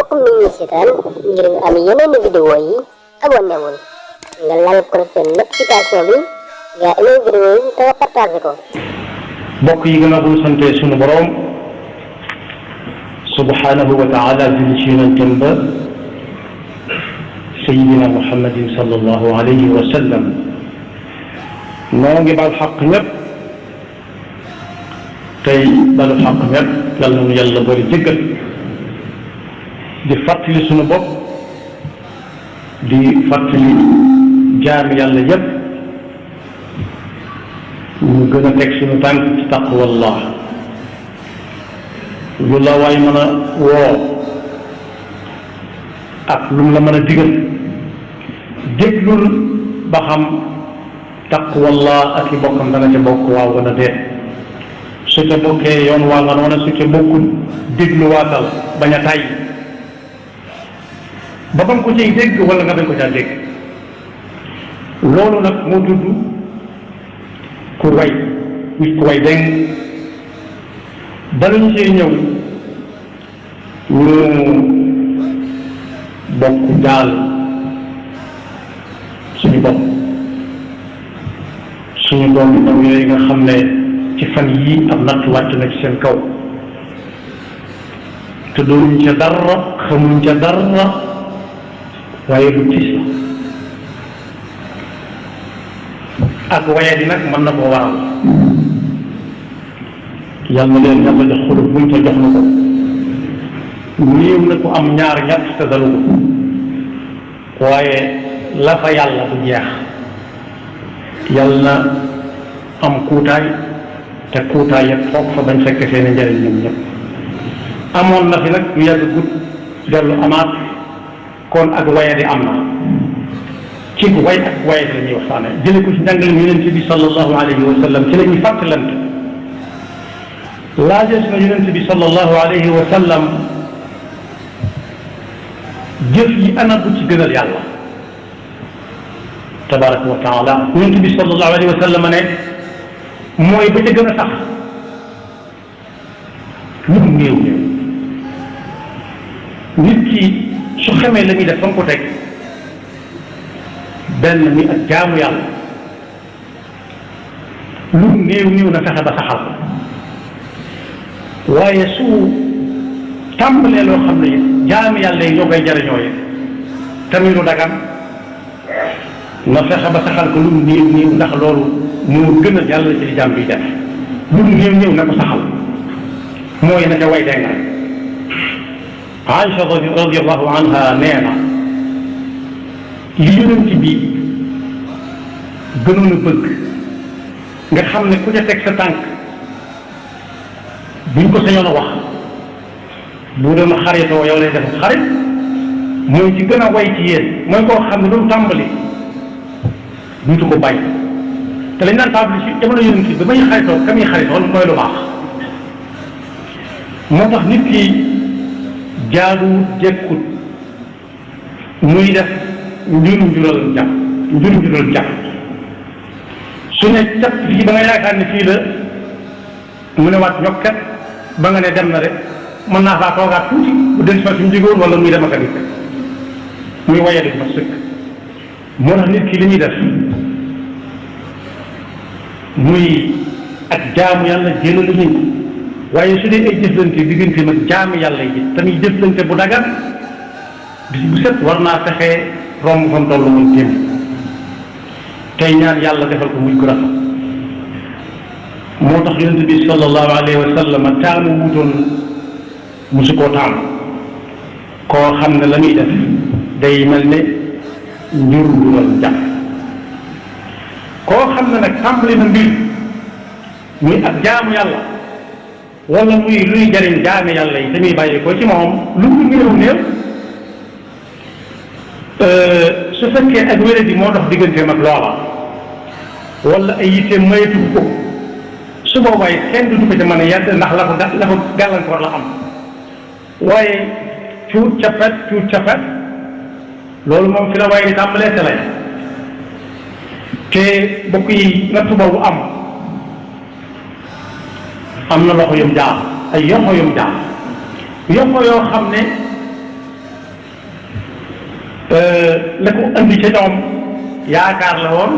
mbokk mi ñu seetaan ngir nga am yeneen vidéo yi abonné wul nga laal cloche de notification bi nga amee vidéo yi te nga partagé ko. mbokk yi gën a bu sante sunu borom subhanahu wa taala julli ci yonentam ba sayidina muhammadin sallallahu alayhi wa sallam noo ngi baal xaq ñëpp tey balu xaq ñëpp yal na nu yàlla bëri jëggal di fàttali sunu bopp di fàttali jaami yàlla yëpp ñu gën a teg sunu tànk ci taqwallah lu la waay mën a woo ak lu mu la mën a digal déglul ba xam taqwallah ak i bokkam dana ca bokk waaw wala déet su ca bokkee yoon waa nga noona su ca bokkul dégluwaatal bañ a tàyyi ba bam ko ciy dégg wala nga bañ ko caa dégg loolu nag moo tudd ku way nit ku way dégg bala ñu see ñëw ñu bokk jaal suñu bopp suñu doom yi ndaw yooyu nga xam ne ci fan yii am natt wàcc na ci seen kaw te doonuñ ca dara xamuñ ca dara waaye lu tiis la ak waye di nag mën na koo waral yàlla na leen yàlla jox xulub buñ te jox na ko néew na ko am ñaar ñett te dalu ko waaye la fa yàlla du jeex yàlla na am kuutaay te kuutaay yëpp foog fa bañ fekk seen i njëriñ ñoom ñëpp amoon na fi nag yu yàgg gut dellu amaat kon ak waye di am na ci way ak waye di la ñuy waxtaane jële ko ci njàngale yonent bi sallallahu alayhi wa sallam ci la ñuy fàttalante laajees na yonent bi sallallahu alayhi wa sallam jëf yi ana bu ci gënal yàlla tabaraka wa taala yonent bi sallallahu alayhi wa sallam ne mooy ba ca gën a sax lu mu néew néew nit ki su xamee la ñuy def fa nga ko teg benn mi ak jaamu yàlla lu mu néew néew na fexe ba saxal waaye su tàmbalee loo xam ne it jaamu yàlla yi ñoo koy jariñoo yi tamit lu dagan na fexe ba saxal ko lu mu néew néew ndax loolu moo gën a yàlla ci li jaam bi def lu mu néew néew na ko saxal mooy na ca way deng rek Aïcha radiallahu anha nee na li yonent bi gënoon a bëgg nga xam ne ku ca teg sa tànk buñ ko sañoon a wax bu doon xaritoo yow lay def xarit mooy ci gën a way ci yéen mooy koo xam ne lu mu tàmbali duutu ko bàyyi te lañ naan tàmbali ci jamono yonent bi ba muy xaritoo ka muy xaritoo mooy lu baax moo tax nit ki jaaduwut jekkut muy def njural jàpp su ne cap fii ba nga yaakaar ne fii la mu ne waat ñokkat ba nga ne dem na de mën naa faa toogaat tuuti bu del fa fi mu jógoon wala muy dem ak a nit muy waye di ma sëkk moo tax nit ki li ñuy def muy ak jaamu yàlla jëlalu ñu waaye su dee ay jëflante diggante nag jaamu yàlla yi tamit jëflante bu dagan bis bu set war naa fexee romb fa mu toll woon téem tey ñaan yàlla defal ko muy ko rafet moo tax yonent bi sallallahu alayhi wa sallam taamu wutoon musu koo taam koo xam ne la muy def day mel ne njur bu doon jàpp koo xam ne nag tàmbali na mbir muy ak jaamu yàlla wala muy luy jariñ jaami yàlla yi dañuy bàyyi ko ci moom lu mu néew néew su fekkee ak wéré bi moo dox digganteem ak loola wala ay yitteem mayatu ko su boobaay kenn du ko ca mën a yedd ndax la ko gàllankoor la am waaye cuut capet loolu moom fi la waaye di tàmbalee te lay te bokk yi natt boobu am na loxo yum jaar ay yoxo yum jaar yoxo yoo xam ne la ko andi ca ñoom yaakaar la woon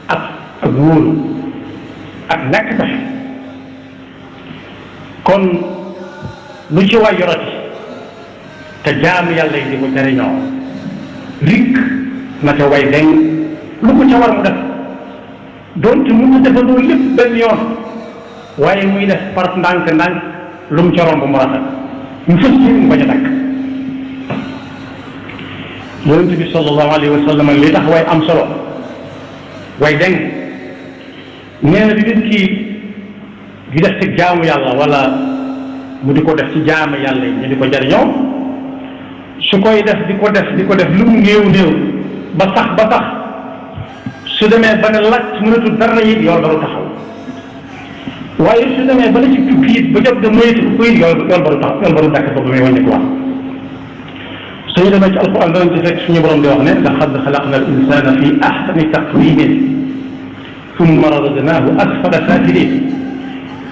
ak wóolu ak nekk pexe kon lu ci waay yorati te jaamu yàlla yi di ko jariñoo rikk na ca way deng lu ko ca war mu def doonte mu ko defandoo lépp benn yoon waaye muy def par ndànk-ndànk lu mu ca romb mu rafet mu fës ci mu bañ a dakk yonent bi sallallahu alayhi wa sallam li tax way am solo way deng nee na di nit ki di def ci jaamu yàlla wala mu di ko def ci jaamu yàlla yi ñu di ko jariñoo su koy def di ko def lu mu néew ba tax su demee ba ne lacc mënatul dara it yool baru taxaw waaye su demee ba ne ci tukki it ba jot de moytu ko it yool baru taxaw yool baru dakk ba muy wàññi ko wax suñu demee ci alquran danañ ci fekk suñu borom di wax ne laqad xalaqna al insana fi ahsani taqwimin summa radadnaahu asfala saafiliin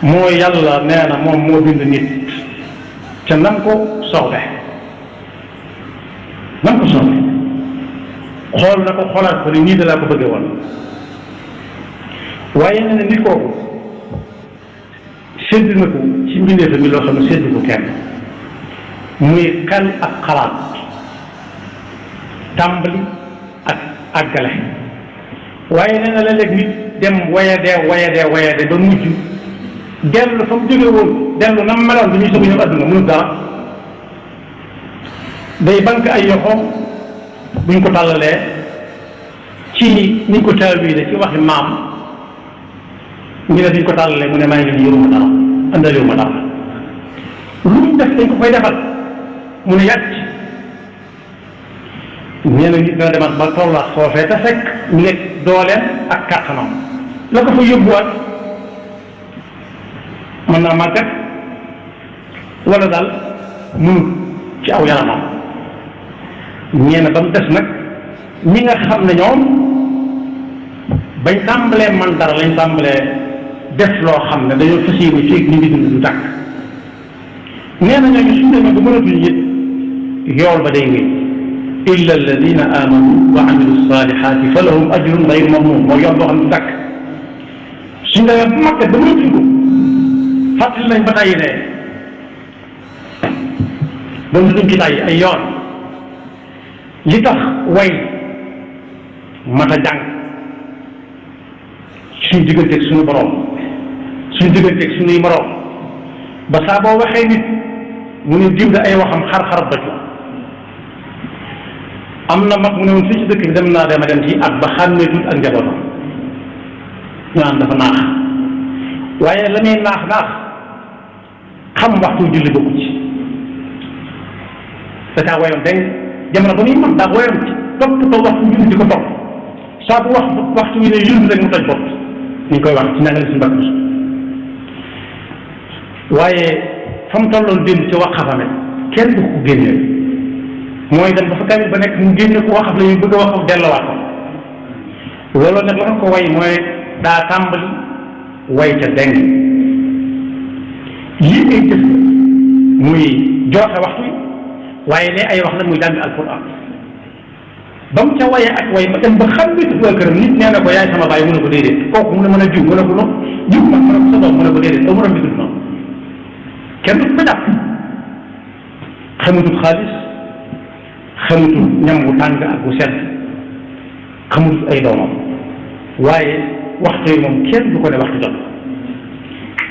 mooy yàlla nee na moom moo bind nit ca nam ko soxle xool na ko xoolaat ko ni nii da laa ko bëggee woon waaye nee na nit kooku sédd na ko ci mbindeefa mi loo xam ne sédd ko kenn muy xel ak xalaat tàmbali ak àggale waaye nee na léeg-léeg nit dem wayadee ba mujj dellu fa mu jóge woon dellu na mu meloon dañuy soog a ñëw adduna mënut dara day bank ay yoxoom buñ ko tàllalee ci niñ ko taawiile ci waxi maam ñu ne duñ ko tàllalee mu ne maa ngi nii yoruma dara andaliwuma dara lu mu def dañ ko koy defal mu ne yàcc nee na nit dana demat ba tollaat foofee te fekk ñu nekk dooleem ak kàttanam la ko fa yóbbuwaat mën naa màggat wala daal mënut ci aw yaramam ñee na ba mu des nag ñi nga xam ne ñoom bañ tàmbalee man dara lañ tàmbalee def loo xam ne dañoo fas yéene fii ñu ngi dund du tàkk nee na ñooñu suñ demee ba mënatuñu it yool ba day wéy illa alladina amanu wa amilu salihati fa lahum ajrun gayru mamnun mooy yool boo xam ne du tàkk suñ demee ba màggat ba mënatuñ ko fàttali nañ ba tàyyi ne ba mu duñ ci tàyyi ay yoon li tax way mat a jàng suñ digganteeg suñu borom suñ digganteeg suñuy moroom ba saa boo waxee nit mu ne diw da ay waxam xar-xar doj la am na mag mu ne woon fii ci dëkk bi dem naa dem ci at ba xàmmee tut ak njabootam ñu naan dafa naax waaye la muy naax xam waxtu julli bokku ci da caa wayoon dégg jamono ba muy mën daa wayoon ci topp waxtu julli di ko topp saa bu waxtu wi ne yëngu rek mu toj bopp ni ñu koy wax ci njàngale si mbakk waaye fa mu tolloon démb ci waxafame kenn du ko génne mooy dem ba fa kamit ba nekk mu génne ko waxaf la ñu bëgg a waxaf delluwaat ko loolu nag la ko way mooy daa tàmbali way ca deng lii ay jëf muy joxe waxtu yi waaye ne ay wax la muy jàng alquran ba mu ca waye ak way ba dem ba xam ne waa këram nit nee na ko yaay sama baay mu ne ko déedéet kooku mu ne mën a jiw mu ne ko no jiw man mu ne ko sa doom mu ne ko déedéet aw morom bi dul noonu kenn du ko jàpp xamutul xaalis xamutul ñam bu tàng ak bu sedd xamutul ay doomam waaye waxtu yi moom kenn du ko ne waxtu jot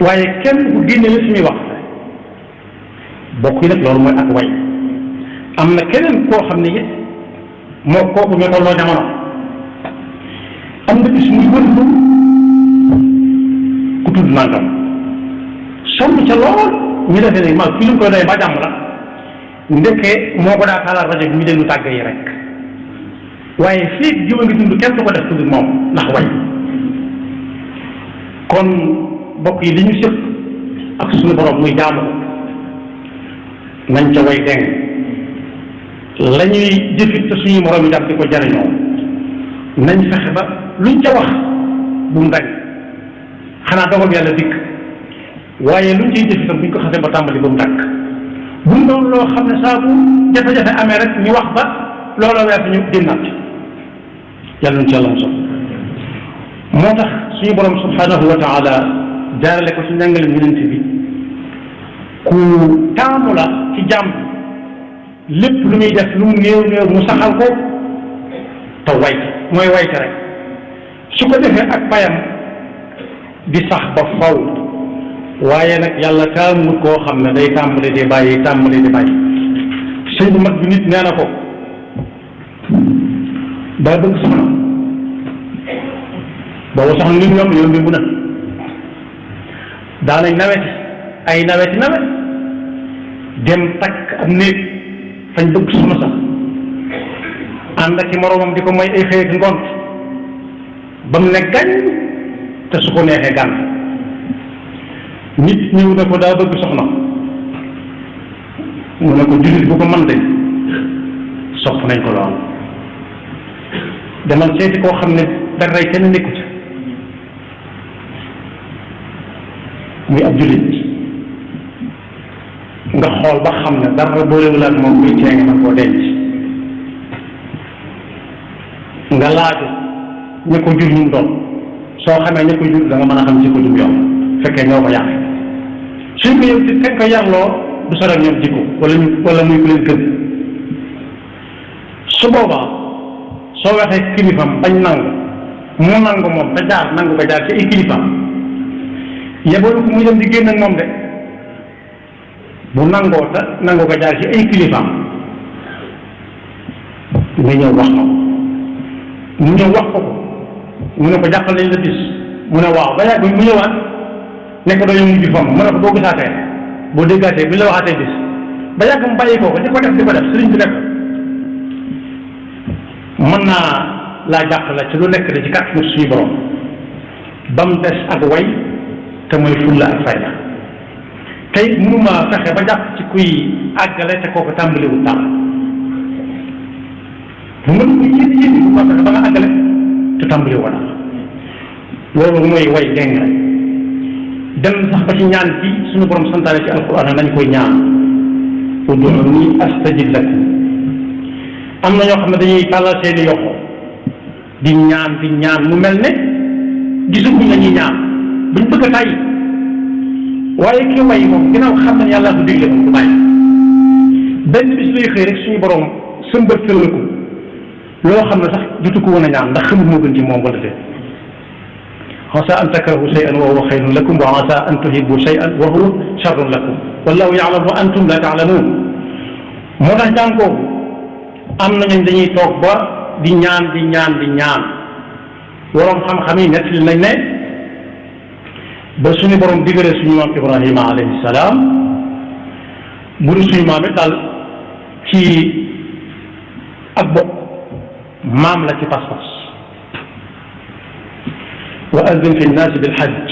waaye kenn du ko génne la suñuy wax bokk yi nag loolu mooy ak way am na keneen koo xam ne it moo kooku ñoo tolloo jamono am na bis muy wëndu ku tudd nangam sonn ca lool ñu defee ne ma fi lu koy doy ba jàmm la ndekkee moo ko daa taalaat rajo bi ñu déglu tàgg yi rek waaye fii jiw a ngi dund kenn du ko def tudd moom ndax way kon bokk yi li ñu sëpp ak suñu borom muy jaamu ko nañ ca way deng la ñuy jëfit te suñu morom yi daf di ko jariñoo nañ fexe ba luñ ca wax bu mu dañ xanaa dogal yàlla dikk waaye luñ ciy jëf itam buñ ko xasee ba tàmbali ba mu dàkk bu mu doon loo xam ne saa bu jafe-jafe amee rek ñu wax ba loola weesu ñu génnaat yàlla nu ci yàlla mosal moo tax suñu borom subhanahu wa taala jaarale ko ci njàngale yonent bi ku taamu la ci jàmm lépp lu muy def lu mu néew néew mu saxal ko te wayte mooy wayte rek su ko defee ak payam di sax ba faw waaye nag yàlla taamut koo xam ne day tàmbali di bàyyi tàmbali di bàyyi sëñ bu mag bi nit nee na ko daa bëgg soxna boobu soxna li mu yomb bu na daanañ naweti ay nawet dem takk ab néeg fañ bëgg soxna sax ànd ak ci moroomam di ko may ay xëy ak ngont ba mu ne gañ te su ko neexee gànt nit ñëw na ko daa bëgg soxna mu ne ko jullit bu ko mën de sopp nañ ko lool demal seeti koo xam ne dara kenn nekku ca muy ab jullit nga xool ba xam ne dara boolewul ak moom muy tee nga mën koo denc nga laaju ña ko jur ñu doon soo xamee ña ko jur da nga mën a xam ci ko jur yow fekkee ñoo ko yàq suñ ko yow ci kañ ko yarloo du sore ak ñoom jikko wala muy ku leen gën su boobaa soo waxee kilifam bañ nangu mu nangu moom te jaar nangu ko jaar ci ay kilifam yeboolu ko muy dem di génn ak moom de bu nangoo te nangu ko jaar ci ay kilifam nga ñëw wax ko mu ñëw wax ko mu ne ko jàppal nañ la bis mu ne waaw ba yàgg mu ñëwaat nekk dañoo mujj fam mu ne ko boo gisaatee boo déggaatee bi la waxaatee bis ba yàgg mu bàyyi ko di ko def sëriñ bi def mën naa laa jàppale ci lu nekk da ci kàttanu suñu borom ba mu des ak way te mooy fulla ak fayda tey mënuma fexe ba jàpp ci kuy àggale te kooku tàmbaliwul dara bu mën ko yéen bu ma fexe ba nga àggale te tàmbaliwul dara loolu mooy way dégg rek dem sax ba ci ñaan ci suñu borom santaane ci alquran nañ koy ñaan ud'uuni astajib lakum am na ñoo xam ne dañuy tàllal seeni yoxo di ñaan mu mel ne gisaguñ la ñuy ñaan buñ bëgg a tàyyi waaye ki way moom ginnaaw xam ne yàlla ko digle moom du bàyyi benn bis lay xëy rek suñu borom sëmbatal na ko loo xam ne sax jotu ko woon a ñaan ndax xamul moo gën ci moom wala déet asa an takrahu shay'an wa huwa khayrun lakum wa asa an tuhibbu shay'an wa huwa sharrun lakum wallahu ya'lamu wa antum la ta'lamun moo tax jàng kooku am nañu dañuy toog ba di ñaan waroom xam-xam yi nettali nañ ne ba suñu borom digalee suñu maam Ibrahima alayhi salaam bu dul suñu maam it daal ci ak bopp maam la ci pas-pas wa azzin fi nnaasi bil hajj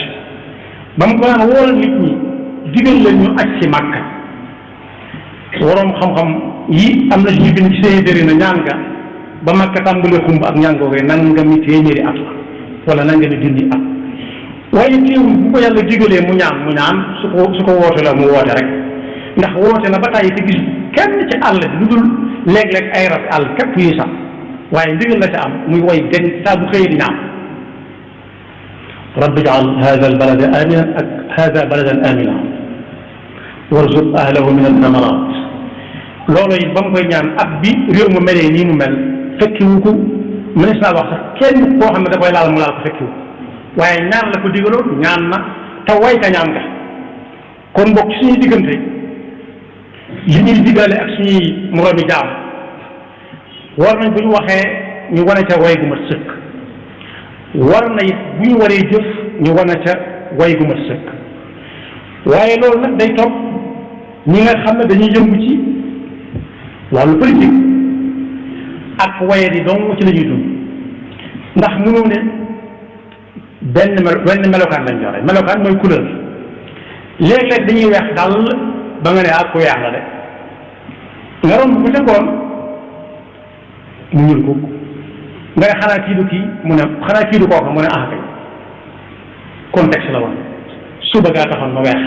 ba mu ko naan wool nit ñi digal leen ñu aj ci Makka waroom xam-xam yi am na ci ñu bind ci seen dëri na ñaan nga ba Makka tàmbalee xumb ak ñaan googee nangami téeméeri at la wala nangami junni at waaye teewul bu ko yàlla digalee mu ñaan su ko woote la mu woote rek ndax woote na ba tàyyi te gis kenn ci àll bi lu dul léeg-léeg ay rab àll képp yi sax waaye ndigal la ca am muy way gën saa bu xëyee di ñaan rabbi ij'al haadha al-balada aaminan ak haadha baladan aaminan warzuq ahlahu min ath-thamaraat loolu it ba mu koy ñaan at bi réew mu melee nii mu mel fekkiwu ko mënees naa wax sax kenn koo xam ne da koy laal mu laal ko fekkiwu waaye ñaan la ko digaloon ñaan na te way ka ñaan nga kon bokk ci suñuy diggante li ñuy digale ak suñuy moroomi jaam war nañ bu ñu waxee ñu wane ca way gu mat sëkk war na it bu ñu waree jëf ñu wane ca way gu mat sëkk waaye loolu nag day topp ñi nga xam ne dañuy yëngu ci wàllu politique ak waye di dong ci la ñuy dund ndax mënoo ne benn melokaan lañ joxe melokaan mooy couleur léeg-léeg dañuy weex dal ba nga ne ak ku weex la de nga romb bu tegoon mu ñuul ko nga ne xanaa kii du kii mu ne xanaa kii du kooka mu ne ah kay contexte la woon suba gaa taxoon ma weex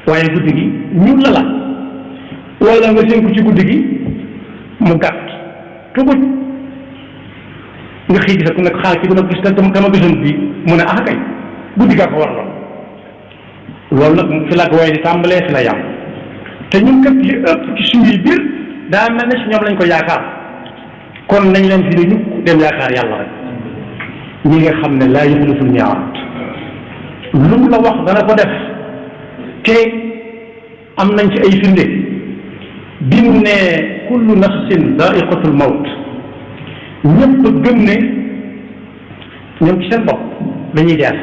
waaye guddi gi ñuul la wala nga seen ko ci guddi gi mu gàtt tuguj nga xëy gis ku nekk xaar ci dina gis tama gisoon bi mu ne ah kay guddi gaa ko waraloon loolu nag fi la ak waaye di tàmbalee fi la yam te ñun kat li ëpp ci suñuy biir daa mel ne si ñoom lañ ko yaakaar kon nañ leen fi ñu dem yaakaar yàlla rek ñi nga xam ne laa yuxliful mii'aad lu mu la wax dana ko def te am nañ ci ay firnde bi mu ne kullu nafsin daa'iqatul mawt ñëpp gëm ne ñoom ci seen bopp dañuy dee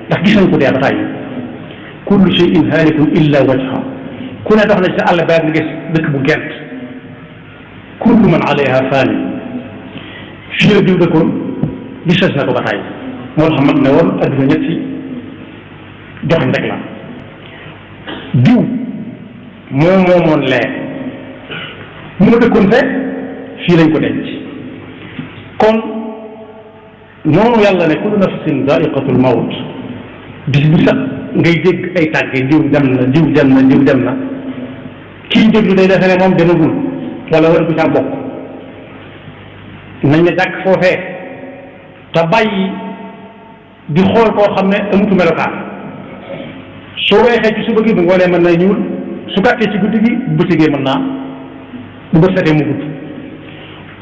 ndax gis nañ ko dee ba tàyyi kullu shay'in haalikun illa wajha ku ne dox na ci àll ba nga gis dëkk bu gent kullu man alayha faani fii la diw dëkkoon gisas na ko ba tàyyi moo tax mag ne woon adduna ñetti joxañ rek la diw moo moomoon lee mu dëkkoon fekk fii lañ ko denc kon noonu yàlla ne kullu nafsin daa'iqatul mawt bis bu sax ngay dégg ay tàgge diw dem na diw dem na diw dem na kii déglu day defe ne moom demagul wala war bu caa bokk nañ ne jàkk foofee te bàyyi di xool koo xam ne amutu melokaan soo weexee ci suba gi bu ngoonee mën na ñuul su gàttee ci guddi gi bu bëccëgee mën naa bu bët setee mu gudd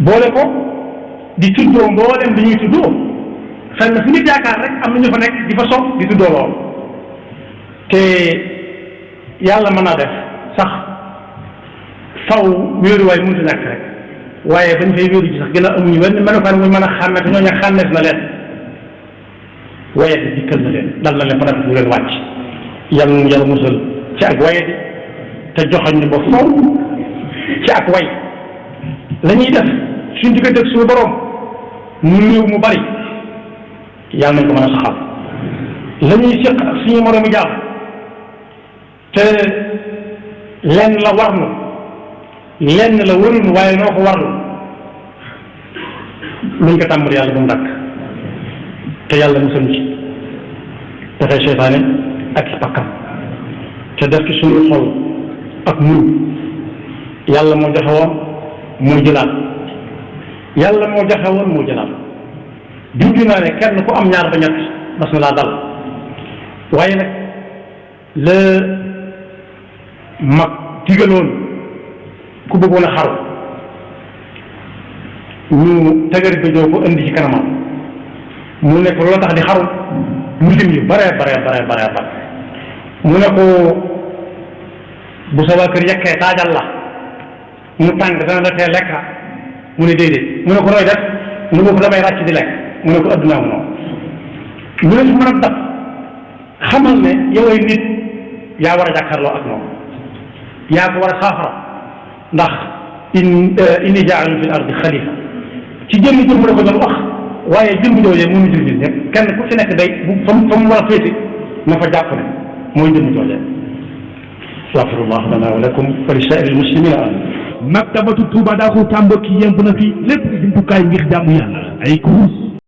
boole ko di tuddoo mboolem bi ñuy tuddoo fenn fu nit yaakaar rek am na ñu fa nekk di fa soog di tuddoo lool te yàlla mën naa def sax faw wéeruwaay mënut a ñàkk rek waaye bañ fay wéeru ci sax gën a amuñu wenn melokaan muy mën a xàmme te ñooñu xàmmees na leen waaye di dikkal na leen dal na leen fa rafet lu leen wàcc yàlla musal ci ak waye di te joxoñ ñu ba faw ci ak way la ñuy def suñ diggante ak suñu borom mu néew mu bari yàlla nañ ko mën a saxal la ñuy séq ak suñu moroomu jaam te lenn la warnu lenn la warul waaye noo ko warlu luñ ko tàmbali yàlla bu mu dakk te yàlla musal ci dafay seytaane ak ci pakkam te def ci suñu xol ak muñ yàlla moo joxe woon moo jëlaat yàlla moo joxe woon moo jëlaat junj naa ne kenn ku am ñaar ba ñett mas na laa dal waaye nag la mag digaloon ku bëggoon a xaru ñu tegar ba joo ko indi ci kanamam mu ne ko loo tax di xaru mu lim yu bare mu ne ko bu sa waa kër yekkee taajal la mu tàng dana la tee lekka mu ne déedéet mu ne ko roy def mu ne ko damay ràcc di lekk mu ne ko addunaa mu noonu mu ne su mën a dab xamal ne yow ay nit yaa war a jàkkaarloo ak moom yaa ko war a saafara ndax inni jaalu fi l ardi xalifa ci jëmmi jëmm la ko doon wax waaye jëmm joojee mënu jël nit ñëpp kenn ku ci nekk day fa mu war a féete na fa jàpp ne mooy jëmm joojee astaghfirullah lana wa lakum wa li saa'iril muslimina amin maktabatu Touba Daaru Tàmbo ki yemb na fi lépp jumtukaay ngir jaamu yàlla ay kurus